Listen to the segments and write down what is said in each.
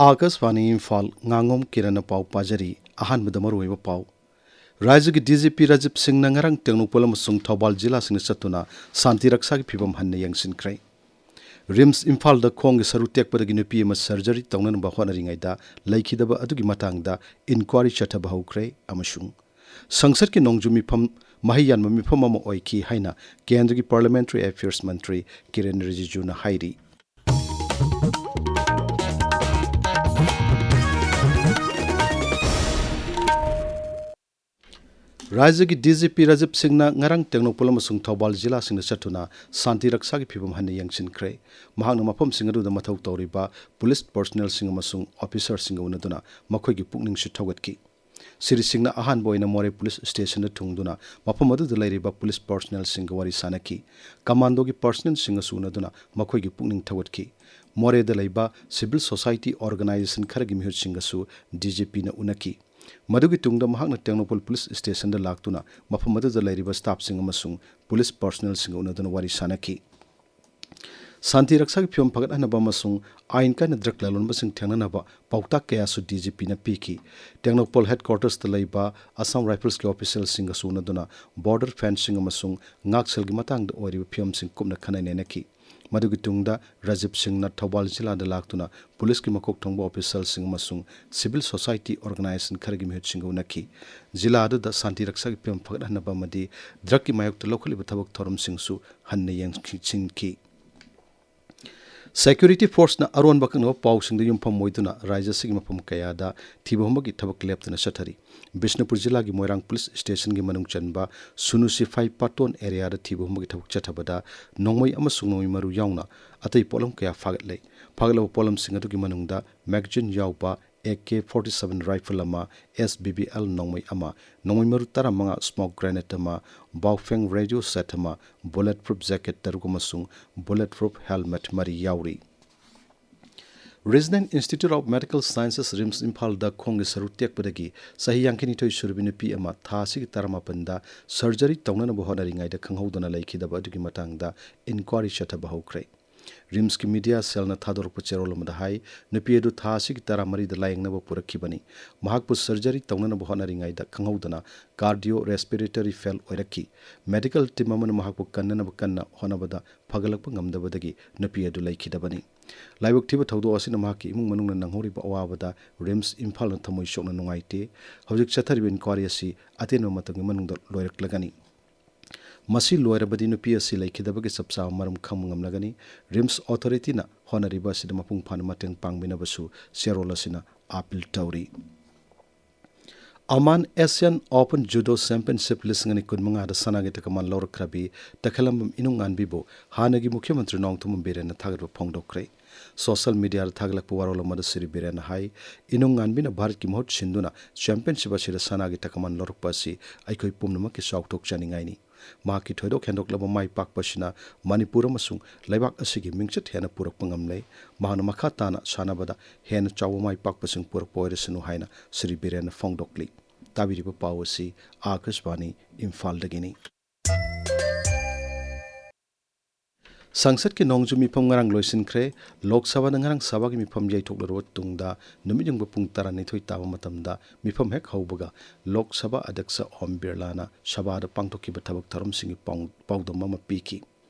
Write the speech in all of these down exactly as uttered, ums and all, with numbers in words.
ꯑꯥꯀꯥꯁꯕꯥꯅꯤ ꯏꯝꯐꯥꯜ, ꯉꯥꯉꯣꯝ ꯀꯤꯔꯟꯅ ꯄꯥꯎ ꯄꯥꯖꯔꯤ꯫ ꯑꯍꯥꯟꯕꯗ ꯃꯔꯨꯑꯣꯏꯕ ꯄꯥꯎ꯫ ꯔꯥꯖ꯭ꯌꯒꯤ ꯗꯤ ꯖꯤ ꯄꯤ ꯔꯥꯖꯤꯕ ꯁꯤꯡꯅ ꯉꯔꯥꯡ ꯇꯦꯡꯅꯧꯄꯜ ꯑꯃꯁꯨꯡ ꯊꯧꯕꯥꯜ ꯖꯤꯂꯥꯁꯤꯡꯗ ꯆꯠꯇꯨꯅ ꯁꯥꯟꯇꯤ ꯔꯛꯁꯥꯒꯤ ꯐꯤꯕꯝ ꯍꯟꯅ ꯌꯦꯡꯁꯤꯟꯈ꯭ꯔꯦ꯫ ꯔꯤꯝꯁ ꯏꯝꯐꯥꯜꯗ ꯈꯣꯡꯒꯤ ꯁꯔꯨ ꯇꯦꯛꯄꯗꯒꯤ ꯅꯨꯄꯤ ꯑꯃ ꯁꯔꯖꯔꯤ ꯇꯧꯅꯅꯕ ꯍꯣꯠꯅꯔꯤꯉꯩꯗ ꯂꯩꯈꯤꯗꯕ ꯑꯗꯨꯒꯤ ꯃꯇꯥꯡꯗ ꯏꯟꯀ꯭ꯋꯥꯔꯤ ꯆꯠꯊꯕ ꯍꯧꯈ꯭ꯔꯦ ꯑꯃꯁꯨꯡ ꯁꯪꯁꯠꯀꯤ ꯅꯣꯡꯖꯨ ꯃꯤꯐꯝ ꯃꯍꯩ ꯌꯥꯟꯕ ꯃꯤꯐꯝ ꯑꯃ ꯑꯣꯏꯈꯤ ꯍꯥꯏꯅ ꯀꯦꯟꯗ꯭ꯔꯒꯤ ꯄꯥꯔꯂꯤꯌꯥꯃꯦꯟꯇꯔꯤ ꯑꯦꯐꯤꯌꯔꯁ ꯃꯟꯇ꯭ꯔꯤ ꯀꯤꯔꯦꯟ ꯔꯤꯖꯤꯖꯨꯅ ꯍꯥꯏꯔꯤ꯫ ꯔꯥꯖ꯭ꯌꯒꯤ ꯗꯤ ꯖꯤ ꯄꯤ ꯔꯥꯖꯤꯕ ꯁꯤꯡꯅ ꯉꯔꯥꯡ ꯇꯦꯡꯅꯧꯄꯜ ꯑꯃꯁꯨꯡ ꯊꯧꯕꯥꯜ ꯖꯤꯂꯥꯁꯤꯡꯗ ꯆꯠꯇꯨꯅ ꯁꯥꯟꯇꯤ ꯔꯛꯁꯥꯒꯤ ꯐꯤꯕꯝ ꯍꯟꯅ ꯌꯦꯡꯁꯤꯟꯈ꯭ꯔꯦ꯫ ꯃꯍꯥꯛꯅ ꯃꯐꯝꯁꯤꯡ ꯑꯗꯨꯗ ꯃꯊꯧ ꯇꯧꯔꯤꯕ ꯄꯨꯂꯤꯁ ꯄꯔꯁꯣꯅꯦꯜꯁꯤꯡ ꯑꯃꯁꯨꯡ ꯑꯣꯐꯤꯁꯔꯁꯤꯡꯒ ꯎꯅꯗꯨꯅ ꯃꯈꯣꯏꯒꯤ ꯄꯨꯛꯅꯤꯡꯁꯨ ꯊꯧꯒꯠꯈꯤ꯫ ꯁ꯭ꯔꯤ ꯁꯤꯡꯅ ꯑꯍꯥꯟꯕ ꯑꯣꯏꯅ ꯃꯣꯔꯦ ꯄꯨꯂꯤꯁ ꯁ꯭ꯇꯦꯁꯟꯗ ꯊꯨꯡꯗꯨꯅ ꯃꯐꯝ ꯑꯗꯨꯗ ꯂꯩꯔꯤꯕ ꯄꯨꯂꯤꯁ ꯄꯔꯁꯣꯅꯦꯜꯁꯤꯡꯒ ꯋꯥꯔꯤ ꯁꯥꯅꯈꯤ꯫ ꯀꯃꯥꯟꯗꯣꯒꯤ ꯄꯔꯁꯣꯅꯦꯜꯁꯤꯡꯒꯁꯨ ꯎꯅꯗꯨꯅ ꯃꯈꯣꯏꯒꯤ ꯄꯨꯛꯅꯤꯡ ꯊꯧꯒꯠꯈꯤ꯫ ꯃꯣꯔꯦꯗ ꯂꯩꯕ ꯁꯤꯚꯤꯜ ꯁꯣꯁꯥꯏꯇꯤ ꯑꯣꯔꯒꯅꯥꯏꯖꯦꯁꯟ ꯈꯔꯒꯤ ꯃꯤꯍꯨꯠꯁꯤꯡꯒꯁꯨ ꯗꯤ ꯖꯤ ꯄꯤꯅ ꯎꯅꯈꯤ꯫ ꯃꯗꯨꯒꯤ ꯇꯨꯡꯗ ꯃꯍꯥꯛꯅ ꯇꯦꯡꯅꯧꯄꯜ ꯄꯨꯂꯤꯁ ꯁ꯭ꯇꯦꯁꯟꯗ ꯂꯥꯛꯇꯨꯅ ꯃꯐꯝ ꯑꯗꯨꯗ ꯂꯩꯔꯤꯕ ꯁ꯭ꯇꯥꯐꯁꯤꯡ ꯑꯃꯁꯨꯡ ꯄꯨꯂꯤꯁ ꯄꯔꯁꯣꯅꯦꯜꯁꯤꯡꯒ ꯎꯅꯗꯨꯅ ꯋꯥꯔꯤ ꯁꯥꯅꯈꯤ꯫ ꯁꯥꯟꯇꯤ ꯔꯛꯁꯥꯒꯤ ꯐꯤꯕꯝ ꯐꯒꯠꯍꯟꯅꯕ ꯑꯃꯁꯨꯡ ꯑꯥꯏꯟ ꯀꯥꯏꯅ ꯗ꯭ꯔꯒ ꯂꯂꯣꯟꯕꯁꯤꯡ ꯊꯦꯡꯅꯅꯕ ꯄꯥꯎꯇꯥꯛ ꯀꯌꯥꯁꯨ ꯗꯤ ꯖꯤ ꯄꯤꯅ ꯄꯤꯈꯤ꯫ ꯇꯦꯡꯅꯧꯄꯜ ꯍꯦꯗꯀ꯭ꯋꯥꯇꯔꯁꯇ ꯂꯩꯕ ꯑꯁꯥꯝ ꯔꯥꯏꯐꯜꯁꯀꯤ ꯑꯣꯐꯤꯁꯤꯌꯦꯜꯁꯤꯡꯒꯁꯨ ꯎꯅꯗꯨꯅ ꯕꯣꯔꯗꯔ ꯐꯦꯟꯁꯤꯡ ꯑꯃꯁꯨꯡ ꯉꯥꯛꯁꯦꯜꯒꯤ ꯃꯇꯥꯡꯗ ꯑꯣꯏꯔꯤꯕ ꯐꯤꯕꯝꯁꯤꯡ ꯀꯨꯞꯅ ꯈꯟꯅ ꯅꯩꯅꯈꯤ꯫ ꯃꯗꯨꯒꯤ ꯇꯨꯡꯗ ꯔꯥꯖꯤꯕ ꯁꯤꯡꯅ ꯊꯧꯕꯥꯜ ꯖꯤꯂꯥꯗ ꯂꯥꯛꯇꯨꯅ ꯄꯨꯂꯤꯁꯀꯤ ꯃꯀꯣꯛ ꯊꯣꯡꯕ ꯑꯣꯐꯤꯁꯤꯌꯦꯜꯁꯤꯡ ꯑꯃꯁꯨꯡ ꯁꯤꯚꯤꯜ ꯁꯣꯁꯥꯏꯇꯤ ꯑꯣꯔꯒꯅꯥꯏꯖꯦꯁꯟ ꯈꯔꯒꯤ ꯃꯤꯍꯨꯠꯁꯤꯡꯒ ꯎꯅꯈꯤ꯫ ꯖꯤꯂꯥ ꯑꯗꯨꯗ ꯁꯥꯟꯇꯤ ꯔꯛꯁꯥꯒꯤ ꯐꯤꯕꯝ ꯐꯒꯠꯍꯟꯅꯕ ꯑꯃꯗꯤ ꯗ꯭ꯔꯒꯀꯤ ꯃꯥꯌꯣꯛꯇ ꯂꯧꯈꯠꯂꯤꯕ ꯊꯕꯛ ꯊꯧꯔꯝꯁꯤꯡꯁꯨ ꯍꯟꯅ ꯌꯦꯡꯁꯤꯟꯈꯤ꯫ ꯁꯦꯀ꯭ꯌꯨꯔꯤꯇꯤ ꯐꯣꯔꯁꯅ ꯑꯔꯣꯟꯕ ꯑꯀꯛꯅꯕ ꯄꯥꯎꯁꯤꯡꯗ ꯌꯨꯝꯐꯝ ꯑꯣꯏꯗꯨꯅ ꯔꯥꯖ꯭ꯌ ꯑꯁꯤꯒꯤ ꯃꯐꯝ ꯀꯌꯥꯗ ꯊꯤꯕ ꯍꯨꯝꯕꯒꯤ ꯊꯕꯛ ꯂꯦꯞꯇꯅ ꯆꯠꯊꯔꯤ꯫ ꯕꯤꯁꯅꯨꯄꯨꯔ ꯖꯤꯂꯥꯒꯤ ꯃꯣꯏꯔꯥꯡ ꯄꯨꯂꯤꯁ ꯁ꯭ꯇꯦꯁꯟꯒꯤ ꯃꯅꯨꯡ ꯆꯟꯕ ꯁꯨꯅꯨ ꯁꯤꯐꯥꯏ ꯄꯥꯇꯣꯟ ꯑꯦꯔꯤꯌꯥꯗ ꯊꯤꯕ ꯍꯨꯝꯕꯒꯤ ꯊꯕꯛ ꯆꯠꯊꯕꯗ ꯅꯣꯡꯃꯩ ꯑꯃꯁꯨꯡ ꯅꯣꯡꯃꯩ ꯃꯔꯨ ꯌꯥꯎꯅ ꯑꯇꯩ ꯄꯣꯠꯂꯝ ꯀꯌꯥ ꯐꯥꯒꯠꯂꯦ꯫ ꯐꯥꯒꯠꯂꯕ ꯄꯣꯠꯂꯝꯁꯤꯡ ꯑꯗꯨꯒꯤ ꯃꯅꯨꯡꯗ ꯃꯦꯒꯥꯖꯤꯟ ꯌꯥꯎꯕ A K forty seven rifle ꯑꯃ, ꯑꯦꯁ ꯕꯤ ꯕꯤ ꯑꯦꯜ ꯅꯣꯡꯃꯩ ꯑꯃ, ꯅꯣꯡꯃꯩ ꯃꯔꯨ ꯇꯔꯥꯃꯉꯥ, ꯁ꯭ꯃꯣꯛ ꯒ꯭ꯔꯦꯅꯦꯗ ꯑꯃ, ꯕꯥꯎꯐꯦꯡ ꯔꯦꯗꯤꯑꯣ ꯁꯦꯠ ꯑꯃ, ꯕꯨꯂꯦꯠ ꯄ꯭ꯔꯨꯐ ꯖꯦꯀꯦꯠ ꯇꯔꯨꯛ ꯑꯃꯁꯨꯡ ꯕꯨꯂꯦꯠ ꯄ꯭ꯔꯨꯐ ꯍꯦꯜꯃꯦꯠ ꯃꯔꯤ ꯌꯥꯎꯔꯤ꯫ Regional institute of medical sciences, RIMS ꯏꯝꯐꯥꯜꯗ ꯈꯣꯡꯒꯤ ꯁꯔꯨ ꯇꯦꯛꯄꯗꯒꯤ ꯆꯍꯤ ꯌꯥꯡꯈꯩꯅꯤꯊꯣꯏ ꯁꯨꯔꯕꯤ ꯅꯨꯄꯤ ꯑꯃ ꯊꯥ ꯑꯁꯤꯒꯤ ꯇꯔꯥꯃꯥꯄꯟꯗ ꯁꯔꯖꯔꯤ ꯇꯧꯅꯅꯕ ꯍꯣꯠꯅꯔꯤꯉꯩꯗ ꯈꯪꯍꯧꯗꯅ ꯂꯩꯈꯤꯗꯕ ꯑꯗꯨꯒꯤ ꯃꯇꯥꯡꯗ ꯏꯟꯀ꯭ꯋꯥꯔꯤ ꯆꯠꯊꯕ ꯍꯧꯈ꯭ꯔꯦ꯫ ꯔꯤꯝꯁꯀꯤ ꯃꯤꯗꯤꯌꯥ ꯁꯦꯜꯅ ꯊꯥꯗꯣꯔꯛꯄ ꯆꯦꯔꯣꯜ ꯑꯃꯗ ꯍꯥꯏ, ꯅꯨꯄꯤ ꯑꯗꯨ ꯊꯥ ꯑꯁꯤꯒꯤ ꯇꯔꯥꯃꯔꯤꯗ ꯂꯥꯌꯦꯡꯅꯕ ꯄꯨꯔꯛꯈꯤꯕꯅꯤ꯫ ꯃꯍꯥꯛꯄꯨ ꯁꯔꯖꯔꯤ ꯇꯧꯅꯅꯕ ꯍꯣꯠꯅꯔꯤꯉꯩꯗ ꯈꯪꯍꯧꯗꯅ ꯀꯥꯔꯗꯤꯑꯣ ꯔꯦꯁꯄꯤꯔꯦꯇꯔꯤ ꯐꯦꯜ ꯑꯣꯏꯔꯛꯈꯤ꯫ ꯃꯦꯗꯤꯀꯦꯜ ꯇꯤꯝ ꯑꯃꯅ ꯃꯍꯥꯛꯄꯨ ꯀꯟꯅꯅꯕ ꯀꯟꯅ ꯍꯣꯠꯅꯕꯗ ꯐꯒꯠꯂꯛꯄ ꯉꯝꯗꯕꯗꯒꯤ ꯅꯨꯄꯤ ꯑꯗꯨ ꯂꯩꯈꯤꯗꯕꯅꯤ꯫ ꯂꯥꯏꯕꯛ ꯊꯤꯕ ꯊꯧꯗꯣꯛ ꯑꯁꯤꯅ ꯃꯍꯥꯛꯀꯤ ꯏꯃꯨꯡ ꯃꯅꯨꯡꯅ ꯅꯪꯍꯧꯔꯤꯕ ꯑꯋꯥꯕꯗ ꯔꯤꯝꯁ ꯏꯝꯐꯥꯜꯅ ꯊꯃꯣꯏ ꯁꯣꯛꯅ ꯅꯨꯡꯉꯥꯏꯇꯦ꯫ ꯍꯧꯖꯤꯛ ꯆꯠꯊꯔꯤꯕ ꯏꯟꯀ꯭ꯋꯥꯔꯤ ꯑꯁꯤ ꯑꯇꯦꯟꯕ ꯃꯇꯝꯒꯤ ꯃꯅꯨꯡꯗ ꯂꯣꯏꯔꯛꯂꯒꯅꯤ꯫ ꯃꯁꯤ ꯂꯣꯏꯔꯕꯗꯤ ꯅꯨꯄꯤ ꯑꯁꯤ ꯂꯩꯈꯤꯗꯕꯒꯤ ꯆꯞ ꯆꯥꯕ ꯃꯔꯝ ꯈꯪꯕ ꯉꯝꯂꯒꯅꯤ꯫ ꯔꯤꯝꯁ ꯑꯣꯊꯣꯔꯤꯇꯤꯅ ꯍꯣꯠꯅꯔꯤꯕ ꯑꯁꯤꯗ ꯃꯄꯨꯡ ꯐꯥꯅ ꯃꯇꯦꯡ ꯄꯥꯡꯕꯤꯅꯕꯁꯨ ꯆꯦꯔꯣꯜ ꯑꯁꯤꯅ ꯑꯥꯄꯤꯜ ꯇꯧꯔꯤ꯫ ꯑꯃꯥꯟ ꯑꯦꯁꯤꯌꯥꯟ ꯑꯣꯄꯟ ꯖꯨꯗꯣ ꯆꯦꯝꯄꯤꯌꯟꯁꯤꯞ ꯂꯤꯁꯤꯡ ꯑꯅꯤ ꯀꯨꯟꯃꯉꯥꯗ ꯁꯅꯥꯒꯤ ꯇꯀꯃꯥꯟ ꯂꯧꯔꯛꯈ꯭ꯔꯕꯤ ꯇꯈꯦꯂꯝꯕꯝ ꯏꯅꯨꯡꯉꯥꯟꯕꯤꯕꯨ ꯍꯥꯟꯅꯒꯤ ꯃꯨꯈ꯭ꯌ ꯃꯟꯇ꯭ꯔꯤ ꯅꯣꯡꯊꯣꯝꯕꯝ ꯕꯤꯔꯦꯟꯅ ꯊꯥꯒꯠꯄ ꯐꯣꯡꯗꯣꯛꯈ꯭ꯔꯦ꯫ ꯁꯣꯁꯦꯜ ꯃꯤꯗꯤꯌꯥꯗ ꯊꯥꯒꯠꯂꯛꯄ ꯋꯥꯔꯣꯜ ꯑꯃꯗ ꯁ꯭ꯔꯤ ꯕꯤꯔꯦꯟꯅ ꯍꯥꯏ, ꯏꯅꯨꯡꯉꯥꯟꯕꯤꯅ ꯚꯥꯔꯠꯀꯤ ꯃꯍꯨꯠ ꯁꯤꯟꯗꯨꯅ ꯆꯦꯝꯄꯤꯌꯟꯁꯤꯞ ꯑꯁꯤꯗ ꯁꯅꯥꯒꯤ ꯇꯀꯃꯥꯟ ꯂꯧꯔꯛꯄ ꯑꯁꯤ ꯑꯩꯈꯣꯏ ꯄꯨꯝꯅꯃꯛꯀꯤ ꯆꯥꯎꯊꯣꯛꯆꯅꯤꯡꯉꯥꯏꯅꯤ꯫ ꯃꯍꯥꯛꯀꯤ ꯊꯣꯏꯗꯣꯛ ꯍꯦꯟꯗꯣꯛꯂꯕ ꯃꯥꯏ ꯄꯥꯛꯄ ꯑꯁꯤꯅ ꯃꯅꯤꯄꯨꯔ ꯑꯃꯁꯨꯡ ꯂꯩꯕꯥꯛ ꯑꯁꯤꯒꯤ ꯃꯤꯡꯆꯠ ꯍꯦꯟꯅ ꯄꯨꯔꯛꯄ ꯉꯝꯂꯦ꯫ ꯃꯍꯥꯛꯅ ꯃꯈꯥ ꯇꯥꯅ ꯁꯥꯟꯅꯕꯗ ꯍꯦꯟꯅ ꯆꯥꯎꯕ ꯃꯥꯏ ꯄꯥꯛꯄꯁꯤꯡ ꯄꯨꯔꯛꯄ ꯑꯣꯏꯔꯁꯅꯨ ꯍꯥꯏꯅ ꯁ꯭ꯔꯤ ꯕꯤꯔꯦꯟꯅ ꯐꯣꯡꯗꯣꯛꯂꯤ꯫ ꯇꯥꯕꯤꯔꯤꯕ ꯄꯥꯎ ꯑꯁꯤ ꯑꯥꯀꯥꯁꯕꯥꯅꯤ ꯏꯝꯐꯥꯜꯗꯒꯤꯅꯤ꯫ ꯁꯪꯁꯠꯀꯤ ꯅꯣꯡꯖꯨ ꯃꯤꯐꯝ ꯉꯔꯥꯡ ꯂꯣꯏꯁꯤꯟꯈ꯭ꯔꯦ꯫ ꯂꯣꯛ ꯁꯚꯥꯗ ꯉꯔꯥꯡ ꯁꯚꯥꯒꯤ ꯃꯤꯐꯝ ꯌꯩꯊꯣꯛꯂꯔꯕ ꯇꯨꯡꯗ ꯅꯨꯃꯤꯠ ꯌꯨꯡꯕ ꯄꯨꯡ ꯇꯔꯥꯅꯤꯊꯣꯏ ꯇꯥꯕ ꯃꯇꯝꯗ ꯃꯤꯐꯝ ꯍꯦꯛ ꯍꯧꯕꯒ ꯂꯣꯛ ꯁꯚꯥ ꯑꯗ꯭ꯌꯛꯁ ꯑꯣꯝ ꯕꯤꯔꯂꯥꯅ ꯁꯚꯥꯗ ꯄꯥꯡꯊꯣꯛꯈꯤꯕ ꯊꯕꯛ ꯊꯧꯔꯝꯁꯤꯡꯒꯤ ꯄꯥꯎ-, ꯄꯥꯎꯗꯝ ꯑꯃ ꯄꯤꯈꯤ꯫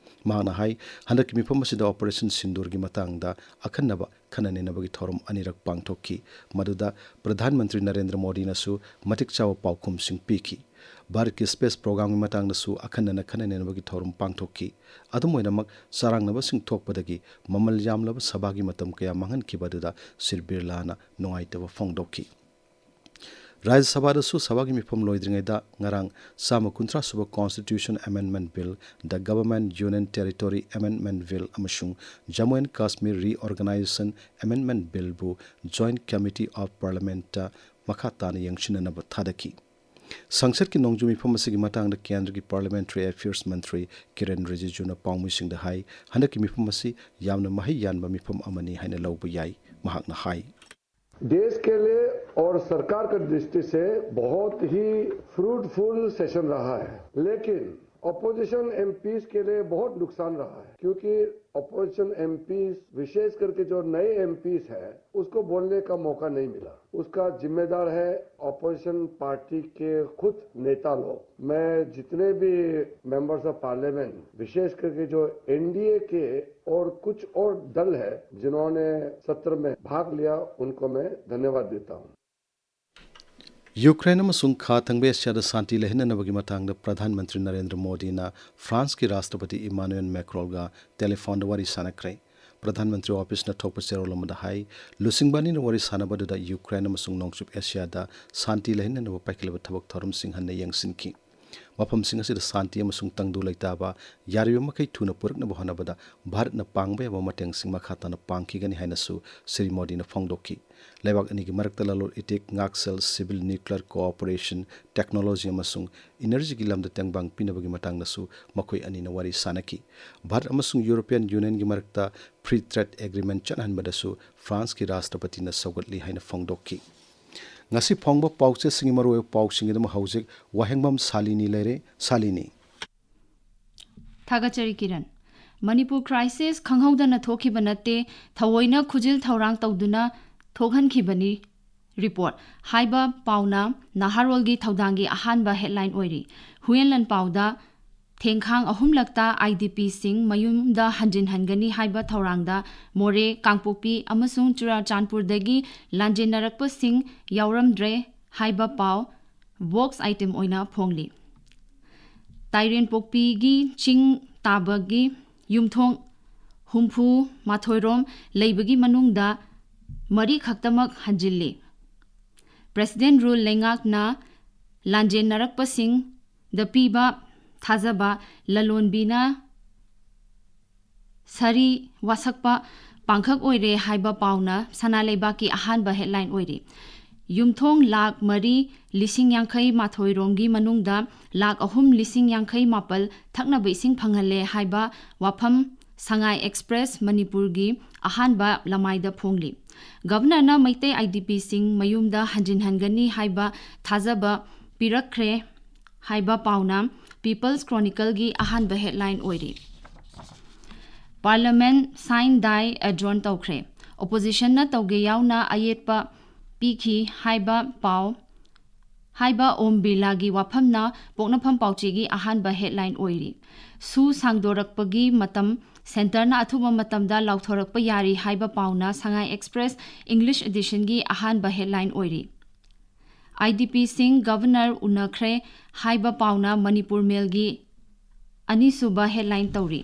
ꯃꯍꯥꯛꯅ ꯍꯥꯏ, ꯍꯟꯗꯛꯀꯤ ꯃꯤꯐꯝ ꯑꯁꯤꯗ ꯑꯣꯄꯔꯦꯁꯟ ꯁꯤꯟꯗꯨꯔꯒꯤ ꯃꯇꯥꯡꯗ ꯑꯈꯟꯅꯕ ꯈꯟꯅ ꯅꯩꯅꯕꯒꯤ ꯊꯧꯔꯝ ꯑꯅꯤꯔꯛ ꯄꯥꯡꯊꯣꯛꯈꯤ꯫ ꯃꯗꯨꯗ ꯄ꯭ꯔꯙꯥꯟ ꯃꯟꯇ꯭ꯔꯤ ꯅꯔꯦꯟꯗ꯭ꯔ ꯃꯣꯗꯤꯅꯁꯨ ꯃꯇꯤꯛ ꯆꯥꯕ ꯄꯥꯎꯈꯨꯝꯁꯤꯡ ꯄꯤꯈꯤ꯫ ꯚꯥꯔꯠꯀꯤ ꯁ꯭ꯄꯦꯁ ꯄ꯭ꯔꯣꯒ꯭ꯔꯥꯝꯒꯤ ꯃꯇꯥꯡꯗꯁꯨ ꯑꯈꯟꯅꯅ ꯈꯟꯅ ꯅꯩꯅꯕꯒꯤ ꯊꯧꯔꯝ ꯄꯥꯡꯊꯣꯛꯈꯤ꯫ ꯑꯗꯨꯝ ꯑꯣꯏꯅꯃꯛ, ꯆꯔꯥꯡꯅꯕꯁꯤꯡ ꯊꯣꯛꯄꯗꯒꯤ ꯃꯃꯜ ꯌꯥꯝꯂꯕ ꯁꯚꯥꯒꯤ ꯃꯇꯝ ꯀꯌꯥ ꯃꯥꯡꯍꯟꯈꯤꯕ ꯑꯗꯨꯗ ꯁ꯭ꯔꯤ ꯕꯤꯔꯂꯥꯅ ꯅꯨꯡꯉꯥꯏꯇꯕ ꯐꯣꯡꯗꯣꯛꯈꯤ꯫ ꯔꯥꯖ꯭ꯌ ꯁꯚꯥꯗꯁꯨ ꯁꯚꯥꯒꯤ ꯃꯤꯐꯝ ꯂꯣꯏꯗ꯭ꯔꯤꯉꯩꯗ ꯉꯔꯥꯡ ꯆꯥꯝꯃ ꯀꯨꯟꯊ꯭ꯔꯥ ꯁꯨꯕ Constitution Amendment Bill, The Government Union Territory Amendment Bill ꯑꯃꯁꯨꯡ Jammu and Kashmir Reorganization Amendment Billꯕꯨ Joint Committee of Parliamentꯇ ꯃꯈꯥ ꯇꯥꯅ ꯌꯦꯡꯁꯤꯟꯅꯅꯕ ꯊꯥꯗꯈꯤ꯫ ꯁꯪꯁꯠꯀꯤ ꯅꯣꯡꯖꯨ ꯃꯤꯐꯝ ꯑꯁꯤꯒꯤ ꯃꯇꯥꯡꯗ ꯀꯦꯟꯗ꯭ꯔꯒꯤ Parliamentary Affairs ꯃꯟꯇ꯭ꯔꯤ ꯀꯤꯔꯦꯟ ꯔꯤꯖꯤꯖꯨꯅ ꯄꯥꯎꯃꯤꯁꯤꯡꯗ ꯍꯥꯏ, ꯍꯟꯗꯛꯀꯤ ꯃꯤꯐꯝ ꯑꯁꯤ ꯌꯥꯝꯅ ꯃꯍꯩ ꯌꯥꯟꯕ ꯃꯤꯐꯝ ꯑꯃꯅꯤ ꯍꯥꯏꯅ ꯂꯧꯕ ꯌꯥꯏ꯫ ꯃꯍꯥꯛꯅ ꯍꯥꯏ, देश के लिए और सरकार की दृष्टि से बहुत ही फ्रूटफुल सेशन रहा है, लेकिन अपोजिशन एमपीज के लिए बहुत नुकसान रहा है, क्योंकि अपोजिशन एमपीज, विशेष करके जो नए एमपीज हैं, उसको बोलने का मौका नहीं मिला। उसका जिम्मेदार है अपोजिशन पार्टी के खुद नेता लोग। मैं जितने भी मेंबर्स ऑफ पार्लियामेंट, विशेष करके जो एनडीए के और कुछ और दल है, जिन्होंने सत्र में भाग लिया, उनको मैं धन्यवाद देता हूँ। ꯌꯨꯀ꯭ꯔꯦꯟ ꯑꯃꯁꯨꯡ ꯈꯥ ꯊꯪꯕ ꯑꯦꯁꯤꯌꯥꯗ ꯁꯥꯟꯇꯤ ꯂꯩꯍꯟꯅꯅꯕꯒꯤ ꯃꯇꯥꯡꯗ ꯄ꯭ꯔꯙꯥꯟ ꯃꯟꯇ꯭ꯔꯤ ꯅꯔꯦꯟꯗ꯭ꯔ ꯃꯣꯗꯤꯅ ꯐ꯭ꯔꯥꯟꯁꯀꯤ ꯔꯥꯁꯇ꯭ꯔꯄꯇꯤ ꯏꯃꯥꯅꯨꯑꯦꯜ ꯃꯦꯀ꯭ꯔꯣꯟꯒ ꯇꯦꯂꯤꯐꯣꯟꯗ ꯋꯥꯔꯤ ꯁꯥꯟꯅꯈ꯭ꯔꯦ꯫ ꯄ꯭ꯔꯙꯥꯟ ꯃꯟꯇ꯭ꯔꯤ ꯑꯣꯐꯤꯁꯅ ꯊꯣꯛꯄ ꯆꯦꯔꯣꯜ ꯑꯃꯗ ꯍꯥꯏ, ꯂꯨꯆꯤꯡꯕ ꯑꯅꯤꯅ ꯋꯥꯔꯤ ꯁꯥꯟꯅꯕ ꯑꯗꯨꯗ ꯌꯨꯀ꯭ꯔꯦꯟ ꯑꯃꯁꯨꯡ ꯅꯣꯡꯆꯨꯞ ꯑꯦꯁꯤꯌꯥꯗ ꯁꯥꯟꯇꯤ ꯂꯩꯍꯟꯅꯅꯕ ꯄꯥꯏꯈꯠꯂꯤꯕ ꯊꯕꯛ ꯊꯧꯔꯝꯁꯤꯡ ꯍꯟꯅ ꯌꯦꯡꯁꯤꯟꯈꯤ꯫ ꯃꯐꯝꯁꯤꯡ ꯑꯁꯤꯗ ꯁꯥꯟꯇꯤ ꯑꯃꯁꯨꯡ ꯇꯪꯗꯨ ꯂꯩꯇꯥꯕ ꯌꯥꯔꯤꯕ ꯃꯈꯩ ꯊꯨꯅ ꯄꯨꯔꯛꯅꯕ ꯍꯣꯠꯅꯕꯗ ꯚꯥꯔꯠꯅ ꯄꯥꯡꯕ ꯌꯥꯕ ꯃꯇꯦꯡꯁꯤꯡ ꯃꯈꯥ ꯇꯥꯅ ꯄꯥꯡꯈꯤꯒꯅꯤ ꯍꯥꯏꯅꯁꯨ ꯁ꯭ꯔꯤ ꯃꯣꯗꯤꯅ ꯐꯣꯡꯗꯣꯛꯈꯤ꯫ ꯂꯩꯕꯥꯛ ꯑꯅꯤꯒꯤ ꯃꯔꯛꯇ ꯂꯂꯣꯟ ꯏꯇꯤꯛ, ꯉꯥꯛꯁꯦꯜ, ꯁꯤꯚꯤꯜ, ꯅ꯭ꯌꯨꯀ꯭ꯂꯤꯌꯔ ꯀꯣꯑꯣꯄꯔꯦꯁꯟ, ꯇꯦꯛꯅꯣꯂꯣꯖꯤ ꯑꯃꯁꯨꯡ ꯏꯅꯔꯖꯤꯒꯤ ꯂꯝꯗ ꯇꯦꯡꯕꯥꯡ ꯄꯤꯅꯕꯒꯤ ꯃꯇꯥꯡꯗꯁꯨ ꯃꯈꯣꯏ ꯑꯅꯤꯅ ꯋꯥꯔꯤ ꯁꯥꯟꯅꯈꯤ꯫ ꯚꯥꯔꯠ ꯑꯃꯁꯨꯡ ꯌꯨꯔꯣꯄꯤꯌꯟ ꯌꯨꯅꯤꯌꯟꯒꯤ ꯃꯔꯛꯇ ꯐ꯭ꯔꯤ ꯇ꯭ꯔꯦꯗ ꯑꯦꯒ꯭ꯔꯤꯃꯦꯟꯠ ꯆꯠꯍꯟꯕꯗꯁꯨ ꯐ꯭ꯔꯥꯟꯁꯀꯤ ꯔꯥꯁꯇ꯭ꯔꯄꯇꯤꯅ ꯁꯧꯒꯠꯂꯤ ꯍꯥꯏꯅ ꯐꯣꯡꯗꯣꯛꯈꯤ꯫ ꯉꯁꯤ ꯐꯣꯡꯕ ꯄꯥꯎꯆꯦꯁꯤꯡꯒꯤ ꯃꯔꯨꯑꯣꯏꯕ ꯄꯥꯎꯁꯤꯡꯒꯤꯗꯃꯛ ꯍꯧꯖꯤꯛ ꯋꯥꯍꯦꯡꯕꯝ ꯁꯥꯂꯤꯅꯤ ꯂꯩꯔꯦ꯫ ꯁꯥꯂꯤꯅꯤ꯫ ꯊꯥꯒꯠꯆꯔꯤ ꯀꯤꯔꯟ꯫ ꯃꯅꯤꯄꯨꯔ ꯀ꯭ꯔꯥꯏꯁꯤꯁ ꯈꯪꯍꯧꯗꯅ ꯊꯣꯛꯈꯤꯕ ꯅꯠꯇꯦ, ꯊꯑꯣꯏꯅ ꯈꯨꯖꯤꯜ ꯊꯧꯔꯥꯡ ꯇꯧꯗꯨꯅ ꯊꯣꯛꯍꯟꯈꯤꯕꯅꯤ꯫ ꯔꯤꯄꯣꯔꯠ ꯍꯥꯏꯕ ꯄꯥꯎꯅ ꯅꯍꯥꯔꯣꯜꯒꯤ ꯊꯧꯗꯥꯡꯒꯤ ꯑꯍꯥꯟꯕ ꯍꯦꯗꯂꯥꯏꯟ ꯑꯣꯏꯔꯤ꯫ ꯍꯨꯌꯦꯟ ꯂꯥꯟꯄꯥꯎꯗ ꯊꯦꯡꯈꯥꯡ ꯑꯍꯨꯝꯂꯛꯇ ꯑꯥꯏ ꯗꯤ ꯄꯤꯁꯤꯡ ꯃꯌꯨꯝꯗ ꯍꯟꯖꯤꯟꯍꯟꯒꯅꯤ ꯍꯥꯏꯕ ꯊꯧꯔꯥꯡꯗ ꯃꯣꯔꯦ, ꯀꯥꯡꯄꯣꯛꯄꯤ ꯑꯃꯁꯨꯡ ꯆꯨꯔꯥꯆꯥꯟꯄꯨꯔꯗꯒꯤ ꯂꯥꯟꯖꯦꯟꯅꯔꯛꯄꯁꯤꯡ ꯌꯥꯎꯔꯝꯗ꯭ꯔꯦ ꯍꯥꯏꯕ ꯄꯥꯎ ꯕꯣꯛꯁ ꯑꯥꯏꯇꯦꯝ ꯑꯣꯏꯅ ꯐꯣꯡꯂꯤ꯫ ꯇꯥꯏꯔꯦꯟꯄꯣꯛꯄꯤꯒꯤ ꯆꯤꯡ ꯇꯥꯕꯒꯤ ꯌꯨꯝꯊꯣꯡ ꯍꯨꯝꯐꯨ ꯃꯥꯊꯣꯏꯔꯣꯝ ꯂꯩꯕꯒꯤ ꯃꯅꯨꯡꯗ ꯃꯔꯤ ꯈꯛꯇꯃꯛ ꯍꯟꯖꯤꯜꯂꯤ꯫ ꯄ꯭ꯔꯦꯁꯤꯗꯦꯟ ꯔꯨꯜ ꯂꯩꯉꯥꯛꯅ ꯂꯥꯟꯖꯦꯟꯅꯔꯛꯄꯁꯤꯡꯗ ꯄꯤꯕ ꯊꯥꯖꯕ ꯂꯂꯣꯟꯕꯤꯅ ꯁꯥꯔꯤ ꯋꯥꯁꯛꯄ ꯄꯥꯡꯈꯛ ꯑꯣꯏꯔꯦ ꯍꯥꯏꯕ ꯄꯥꯎꯅ ꯁꯅꯥ ꯂꯩꯕꯥꯛꯀꯤ ꯑꯍꯥꯟꯕ ꯍꯦꯗꯂꯥꯏꯟ ꯑꯣꯏꯔꯤ꯫ ꯌꯨꯝꯊꯣꯡ ꯂꯥꯈ ꯃꯔꯤ ꯂꯤꯁꯤꯡ ꯌꯥꯡꯈꯩ ꯃꯥꯊꯣꯏ ꯔꯣꯝꯒꯤ ꯃꯅꯨꯡꯗ ꯂꯥꯈ ꯑꯍꯨꯝ ꯂꯤꯁꯤꯡ ꯌꯥꯡꯈꯩ ꯃꯥꯄꯜ ꯊꯛꯅꯕ ꯏꯁꯤꯡ ꯐꯪꯍꯜꯂꯦ ꯍꯥꯏꯕ ꯋꯥꯐꯝ ꯁꯉꯥꯏ ꯑꯦꯛꯁꯄ꯭ꯔꯦꯁ ꯃꯅꯤꯄꯨꯔꯒꯤ ꯑꯍꯥꯟꯕ ꯂꯃꯥꯏꯗ ꯐꯣꯡꯂꯤ꯫ ꯒꯕꯅꯔꯅ ꯃꯩꯇꯩ ꯑꯥꯏ ꯗꯤ ꯄꯤꯁꯤꯡ ꯃꯌꯨꯝꯗ ꯍꯟꯖꯤꯟꯍꯟꯒꯅꯤ ꯍꯥꯏꯕ ꯊꯥꯖꯕ ꯄꯤꯔꯛꯈ꯭ꯔꯦ ꯍꯥꯏꯕ ꯄꯥꯎꯅ People's Chronicleꯒꯤ ꯑꯍꯥꯟꯕ headline ꯑꯣꯏꯔꯤ꯫ Parliament sine die adjourn ꯇꯧꯈ꯭ꯔꯦ꯫ Oppositionꯅ ꯇꯧꯒꯦ ꯌꯥꯎꯅ ꯑꯌꯦꯠꯄ ꯄꯤꯈꯤ ꯍꯥꯏꯕ ꯄꯥꯎ ꯍꯥꯏꯕ ꯑꯣꯝ ꯕꯤꯔꯂꯥꯒꯤ ꯋꯥꯐꯝꯅ ꯄꯣꯛꯅꯐꯝ ꯄꯥꯎꯆꯦꯒꯤ ꯑꯍꯥꯟꯕ headline ꯑꯣꯏꯔꯤ꯫ ꯁꯨ ꯁꯥꯡꯗꯣꯔꯛꯄꯒꯤ ꯃꯇꯝ, Centreꯅ ꯑꯊꯨꯕ ꯃꯇꯝꯗ ꯂꯥꯎꯊꯣꯔꯛꯄ ꯌꯥꯔꯤ ꯍꯥꯏꯕ ꯄꯥꯎꯅ Sangai Express English editionꯒꯤ ꯑꯍꯥꯟꯕ headline ꯑꯣꯏꯔꯤ꯫ IDPꯁꯤꯡ Governor ꯎꯅꯈ꯭ꯔꯦ ꯍꯥꯏꯕ ꯄꯥꯎꯅ ꯃꯅꯤꯄꯨꯔ ꯃꯦꯜꯒꯤ ꯑꯅꯤꯁꯨꯕ headline ꯇꯧꯔꯤ꯫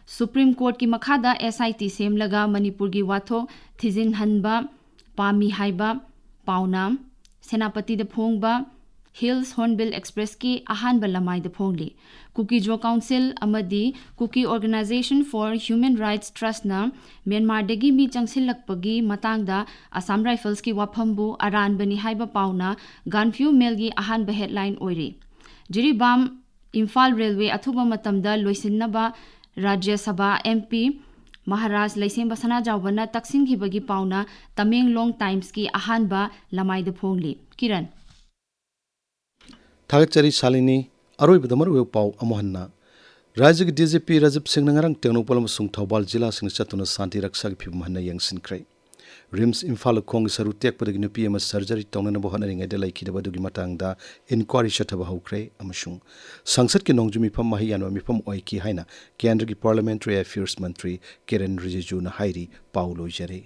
Supreme Courtꯀꯤ ꯃꯈꯥꯗ SIT ꯁꯦꯝꯂꯒ ꯃꯅꯤꯄꯨꯔꯒꯤ ꯋꯥꯊꯣꯛ ꯊꯤꯖꯤꯟꯍꯟꯕ ꯄꯥꯝꯃꯤ ꯍꯥꯏꯕ ꯄꯥꯎꯅ ꯁꯦꯅꯥꯄꯇꯤꯗ ꯐꯣꯡꯕ Hills Hornbill Expressꯀꯤ ꯑꯍꯥꯟꯕ ꯂꯃꯥꯏꯗ ꯐꯣꯡꯂꯤ꯫ Kuki-Zo Council ꯑꯃꯗꯤ Kuki Organisation for Human Rights Trustꯅ ꯃ꯭ꯌꯥꯟꯃꯥꯔꯗꯒꯤ ꯃꯤ ꯆꯪꯁꯤꯜꯂꯛꯄꯒꯤ ꯃꯇꯥꯡꯗ Assam Riflesꯀꯤ ꯋꯥꯐꯝꯕꯨ ꯑꯔꯥꯟꯕꯅꯤ ꯍꯥꯏꯕ ꯄꯥꯎꯅ Gaanphiu Mailꯒꯤ ꯑꯍꯥꯟꯕ headline ꯑꯣꯏꯔꯤ꯫ ꯖꯤꯔꯤꯕꯥꯝ ꯏꯝꯐꯥꯜ railway ꯑꯊꯨꯕ ꯃꯇꯝꯗ ꯂꯣꯏꯁꯤꯟꯅꯕ ꯔꯥꯖ꯭ꯌ ꯁꯚꯥ MP ꯃꯍꯥꯔꯥꯖ ꯂꯩꯁꯦꯝꯕ ꯁꯅꯥꯖꯥꯎꯕꯅ ꯇꯛꯁꯤꯟꯈꯤꯕꯒꯤ ꯄꯥꯎꯅ Tamenglong Timesꯀꯤ ꯑꯍꯥꯟꯕ ꯂꯃꯥꯏꯗ ꯐꯣꯡꯂꯤ꯫ ꯀꯤꯔꯟ꯫ ꯊꯥꯒꯠꯆꯔꯤ ꯁꯥꯂꯤꯅꯤ꯫ ꯑꯔꯣꯏꯕꯗ ꯃꯔꯨꯑꯣꯏꯕ ꯄꯥꯎ ꯑꯃꯨꯛ ꯍꯟꯅ꯫ ꯔꯥꯖ꯭ꯌꯒꯤ DGP ꯔꯥꯖꯤꯕ ꯁꯤꯡꯅ ꯉꯔꯥꯡ ꯇꯦꯡꯅꯧꯄꯜ ꯑꯃꯁꯨꯡ ꯊꯧꯕꯥꯜ ꯖꯤꯂꯥꯁꯤꯡꯗ ꯆꯠꯇꯨꯅ ꯁꯥꯟꯇꯤ ꯔꯛꯁꯥꯒꯤ ꯐꯤꯕꯝ ꯍꯟꯅ ꯌꯦꯡꯁꯤꯟꯈ꯭ꯔꯦ꯫ RIMS ꯏꯝꯐꯥꯜ ꯈꯣꯡꯒꯤ ꯁꯔꯨ ꯇꯦꯛꯄꯗꯒꯤ ꯅꯨꯄꯤ ꯑꯃ surgery ꯇꯧꯅꯅꯕ ꯍꯣꯠꯅꯔꯤꯉꯩꯗ ꯂꯩꯈꯤꯗꯕ ꯑꯗꯨꯒꯤ ꯃꯇꯥꯡꯗ inquiry ꯆꯠꯊꯕ ꯍꯧꯈ꯭ꯔꯦ ꯑꯃꯁꯨꯡ ꯁꯪꯁꯠꯀꯤ ꯅꯣꯡꯖꯨ ꯃꯤꯐꯝ ꯃꯍꯩ ꯌꯥꯟꯕ ꯃꯤꯐꯝ ꯑꯣꯏꯈꯤ ꯍꯥꯏꯅ ꯀꯦꯟꯗ꯭ꯔꯒꯤ Parliamentary Affairs ꯃꯟꯇ꯭ꯔꯤ ꯀꯤꯔꯟ ꯔꯤꯖꯤꯖꯨꯅ ꯍꯥꯏꯔꯤ꯫ ꯄꯥꯎ ꯂꯣꯏꯖꯔꯦ꯫